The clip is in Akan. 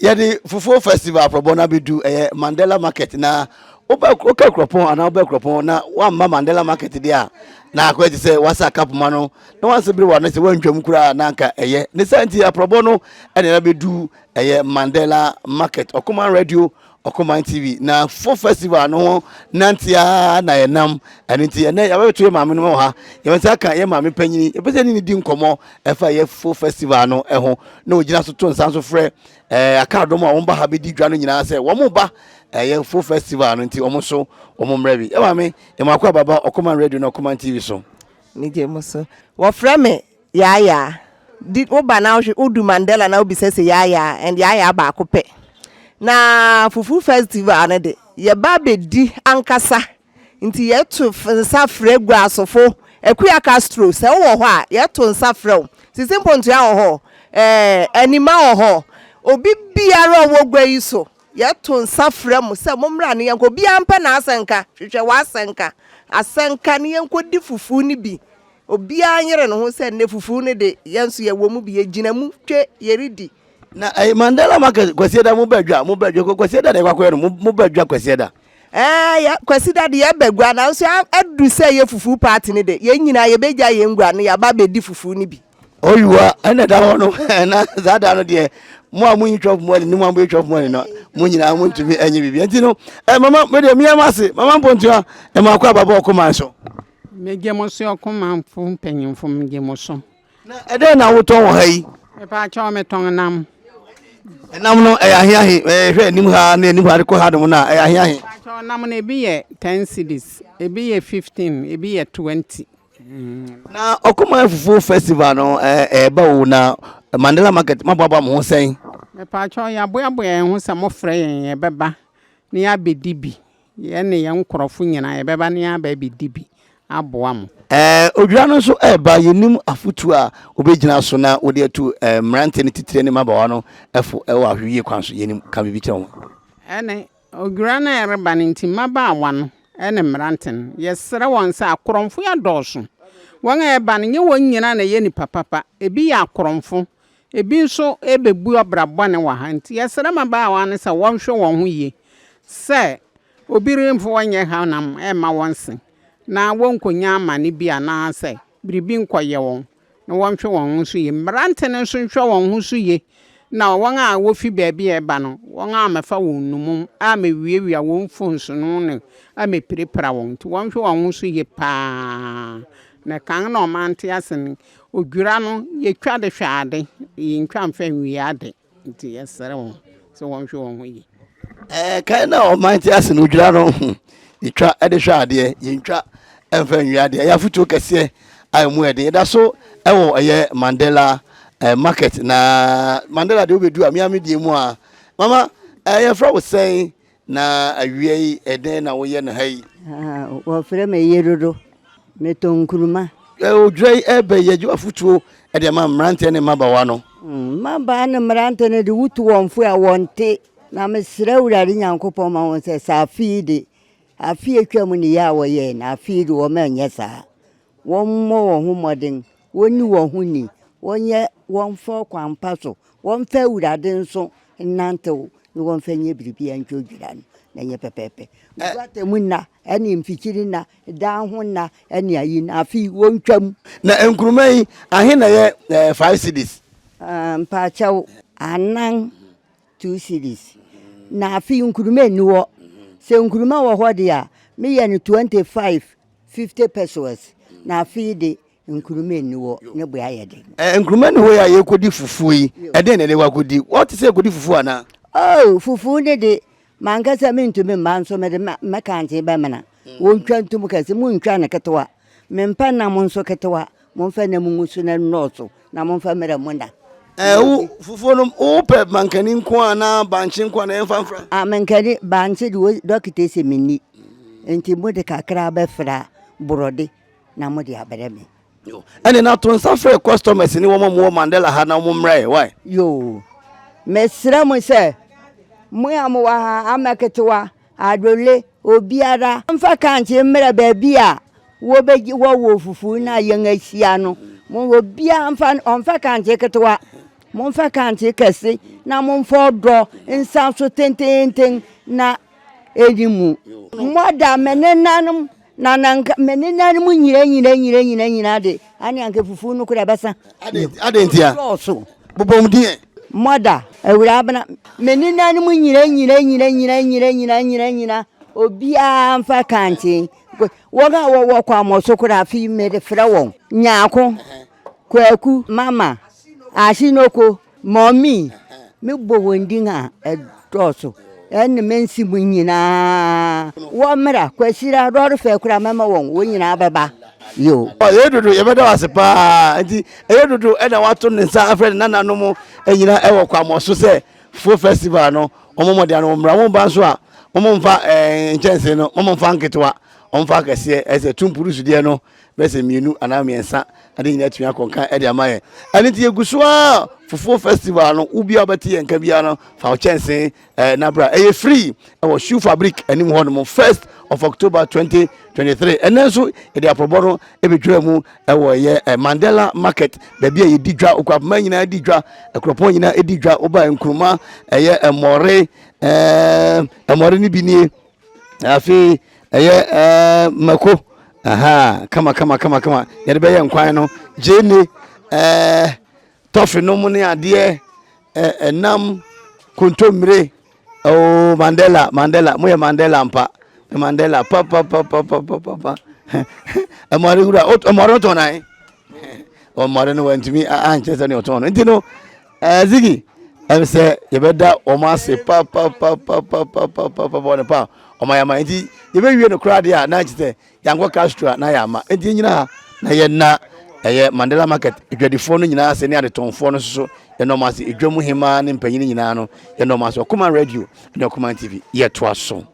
Yɛde Fufuo Festival aprɔbɔ no abɛdu ɛyɛ Mandela Market na wobɛ woka kuropɔn anaa wobɛ kuropɔn na woamma Mandela Market deɛ a na akɔyɛ te sɛ wasa kapoma no na wanse bere wa no sɛ woantwam koraa na anka ɛyɛ ne saa nti aprɔbɔ no ɛna ɛbɛdu ɛyɛ Mandela Market Ɔkoman Radio Ɔkoman TV na Fufuo Festival no ho nante ara na yɛnam ɛno nti ɛnɛ yɛabɛto yɛ maame no wɔ ha yɛbɛsa aka yɛ maame panyini yɛpɛ sɛ ne ne di nkɔmmɔ ɛfa yɛ Fufuo Festival no ɛho na ɔgyina so to nsa nso frɛ ɛɛ akaadɔm a wɔn ba ha bɛdi dwa no nyinaa sɛ wɔn ba ɛyɛ Fufuo Festival no nti wɔn nso wɔn mmerɛ bi yɛ maame yɛ maako ababa Ɔkoman Radio na Ɔkoman TV so. Megye mo so. Wɔfrɛ me Yaayaa. Di woba na wohwɛ wodu Mandela na wobisa sɛ Yaayaa and Yaayaa baako pɛ. Na Fufu Festival no de, yɛba abɛdi ankasa. Nti yɛto nsa frɛ Guasofo, Akua Castro, sɛ wowɔ hɔ a, yɛto nsa frɛ wo. Sisi Mpontua wɔ hɔ, ɛɛ Anima wɔ hɔ, obi biara a ɔwɔ gua yi so, yɛto nsa frɛ mo sɛ mommra ne yɛnkɔ. Obiara mpɛ n'asɛnka, hwehwɛ w'asɛnka, asɛnka ne yɛnkɔdi fufu no bi. Obiara nyere ne ho sɛ nnɛ fufuw no de, yɛn nso yɛwɔ mu bi, yɛgyina mu twe, yɛredi. Na ɛyɛ Mandela Market Kwasiada mo ba dwa mo ba dwa Kwasiada na yɛkɔ akɔyɛ no mo ba dwa Kwasiada. Ɛɛ yɛ Kwasida de yɛba gua nanso adu sɛ yɛ fufuw party no de yɛn nyinaa yɛbɛgya yɛn gua no yɛaba abɛdi fufuw no bi. Oyiwa ɛna ɛda hɔ no na saa da no deɛ mo a monyi twɔf money ne mo a moyɛ twɔf money no mo nyinaa montumi ɛnyɛ biribi nti no ɛ mama medeɛ meyɛ ase mama mpontua ɛma akɔ ababɔ ɔkoman so. Megye mo so ɔkomanfo mpanyimfo megye mo so. Na ɛdɛn na wotɔn wɔ ha yi? Mepaakyɛw metɔn nam. Ɛnam no ɛyɛ ahe ahe? Ɛhwɛ anim ha ne anim ha de kɔ ha nom no a ɛyɛ ahe ahe? Mepaakyɛw nam no ebi yɛ ten cedis, ebi yɛ 15, ebi yɛ 20. Na Ɔkoman Fufuo Festival no ɛɛba o na Mandela Market moaboaboa mo ho sɛn? Mepaakyɛw yɛaboaboa yɛn ho sɛ mofrɛ yɛn yɛbɛba na yɛabɛdi bi. Yɛne yɛn nkurɔfo nyinaa, yɛbɛba na yɛaba abɛdi bi aboa mo. Ɛɛ, odwira no nso reba. Yennim afotu a wobegyina so na wɔde atu mmerante no titire ne mmabaawa no fo wɔ ahwɛyiye kwan so. Yennim. Ka biribi kyerɛ wɔn. Ɛne, odwira no a ɛreba no nti, mmabaawa no ne mmerante no, yɛsrɛ wɔn sɛ, akorɔmfo yi adɔɔso. Wɔn a ɛreba no, nyɛ wɔn nyinaa na ɛyɛ nnipa papa. Ebi yɛ akorɔmfo, Ebi nso rebebu ɔbra bɔne wɔ ha nti yɛsrɛ mmabaawa no sɛ wɔnhwɛ wɔn ho yie sɛ obi remfa wɔn nyɛ hanam mma wɔn se na wɔnkɔnya amane bi anaasɛ biribi nkɔyɛ wɔn na wɔnhwɛ wɔn ho so yie. Mmerante no nso nhwɛ wɔn ho so yie na wɔn a wɔfi baabi a ɛreba no wɔn ammɛfa wɔn nnommum ammɛwiawia wɔn phones no ne ammɛpirapira wɔn nti wɔnhwɛ wɔn ho so yie pa ara na kan na ɔmante ase no Odwira no, yɛtwa de hwɛ ade, yɛntwa mfa nwie ade, nti yɛsrɛ wɔn sɛ wɔnhwɛ wɔn ho yie. Ɛɛ kan na ɔman te ase no odwira no yɛtwa de hwɛ adeɛ yɛntwa mfa nwie adeɛ ɛyɛ afotuo kɛseɛ a ɛmu ɛden yɛda so ɛwɔ ɛyɛ Mandela eh, market na Mandela deɛ wobɛdu a mea me deɛ mu a mama eh, yɛfrɛ wo sɛn Na awia yi, ɛdɛn na woyɛ no ha yi? Wɔfrɛ me Yedodo. Metɔn nkuruma. Odwira yi ɛbɛ yi, yɛgye afotuo de ama mmeranteɛ ne mmabaawa no. Mmabaa ne mmerante no de, wotu wɔn fo a, wɔnte. Na mesrɛ Awurade Nyankopɔn ma wɔn sɛ, sɛ afe yi de, afe a atwam ne yɛ a wɔyɛe no, afe yi de wɔmmɛnyɛ saa. Wɔmmɔ wɔn ho mmɔden, wɔnni wɔn ho ni, wɔnyɛ, wɔmfa ɔkwan pa so, wɔmfa Awurade nso nnantew na wɔmfa nyɛ biribiara ntwa odwira no na ɛnyɛ pɛpɛɛpɛ. Guatamu nna ne mfikyiri nna, dan ho nna ne ayi nna, afei wɔntwam. Na nkuruma yi, ahe na ɛyɛ eh, 5 cedis? Ah, mpaakyɛw, anan 2 cedis. Na afei nkuruma nni hɔ. Sɛ nkuruma wɔ hɔ deɛ a, meyɛ no 25 50 pesewas. Na afei de, Nkruma nni hɔ, ne bo ayɛ den. Eh, nkruma nni hɔ yi a yɛrekɔdi fufuo yi, ɛdeɛn na ɛde wakɔdi? Wɔte sɛ yɛkɔdi fufuo anaa? Oh, fufuo ne de, mankasa mentumi mma nso mede mɛkante bɛmena. Wɔntwa ntom kɛse, montwa no ketewa. Mempɛ nam nso ketewa, momfa nam ngu so na nnɔɔso, na momfa mmrɛ mo na. Eh, wo fufuo no, wopɛ mankani nko anaa bankye nko anaa yɛmfa mfra? Ah, mankani, bankye de, dɔkita se menni. Nti mode kakra bɛfra borɔde. na mode abrɛ me. Yo, ɛne na to nsa frɛ customers ne wɔn a wɔwɔ Mandela ha na wɔn mmra ɛ, why? Yo, mesrɛ mo sɛ, mo a mowɔ ha, Amaketewa, Adole, obiara, mfa kankye mmra baabi a wɔbɛgye wɔwɔ fufu no a yɛn ahyia no. Mo obiara mfa, ɔmfa kankye ketewa. Momfa kankyee kɛse na momfa ɔdɔ nsa so tenteenten na ɛdi mu. Mɔda me nenanom na nanka me nenanom nyina nyina nyina nyina nyina de ane anka fufuo no koraa ɛbɛsa. Adɛn ntia? Dɔɔso. Bobɔ mu din ɛ. Mɔda, Awuraa Abena, me nenanom nyina nyina nyina nyina nyina nyina nyina nyina obiara mfa kankyee. Wɔn a wɔwɔ kwammɔ so koraa afei merefrɛ wɔn. Nyarko, Kwaku, Mama, Ashinoko, Mummy, mebɔ wɔn din a ɛdɔɔso. Ɛne me nsi mu nyinaa. Wɔmmra, Kwasira, Lɔrefɛ koraa mɛma wɔn, wɔn nyinaa bɛba. Yo. Ɛyɛ dodo, yɛbɛda wo ase paa. Nti ɛyɛ dodo ɛna wato ne nsa afrɛ ne nananom nyinaa ɛwɔ kwammɔ so sɛ Fuo festival no wɔn mmɔden ano wɔn mmra wɔn ba nso a wɔn mfa ɛɛ nkyɛnse no wɔn mfa nketewa wɔn mfa akɛseɛ ɛsɛ tumpurusu deɛ no bɛsɛ mmienu anaa mmiɛnsa ade nyinaa atumi akɔ nka ɛde ama yɛn ɛne nti yɛgu so a fufuo festival no wo bia wobɛte yɛn nka biara no fa wo kyɛnse ɛɛ nabra ɛyɛ free ɛwɔ shoe fabric anim hɔ nom first of October 2023 ɛnɛ nso yɛde aprɔbɔ no ɛbɛdwira mu ɛwɔ ɛyɛ eh, Mandela market baabi a yɛdi dwa okuapoma nyinaa di dwa akuropɔn nyinaa di dwa woba nkuruma ɛyɛ ɛmɔre ɛɛ ɛmɔre no bi nie afei ɛyɛ ɛɛ mako aha kama kama kama kama yɛde bɛyɛ nkwan no gyeene ɛɛ tɔfe nom ne adeɛ ɛnam kontommire Oh, Mandela, Mandela, moyɛ Mandela mpa. Mandela, pa pa pa pa pa pa pa pa. Ɛmɔre wura, ɛmɔre no tɔn nan. Ɔmɔre no wantumi ankyerɛ sɛ ne ɔtɔn no. Nti no, ɛɛ Ziggy, ɛm sɛ yɛbɛda wɔn ase pa pa pa pa pa pa pa pa pa pa pa wɔn ayɛ ama. Nti yɛbɛwie no koraa deɛ a na kyerɛ sɛ Yɛankɔ Castro a na yɛama. Enti yɛnyina ha na yɛnna ɛyɛ Mandela Market adwadifoɔ no nyinaa ase ne adetɔnfoɔ no nso so yɛnna wɔn ase. Edwa mu hemaa ne mpanyin nyinaa no yɛnna wɔn ase. Ɔkoman Radio ne Ɔkoman TV yɛtoa so.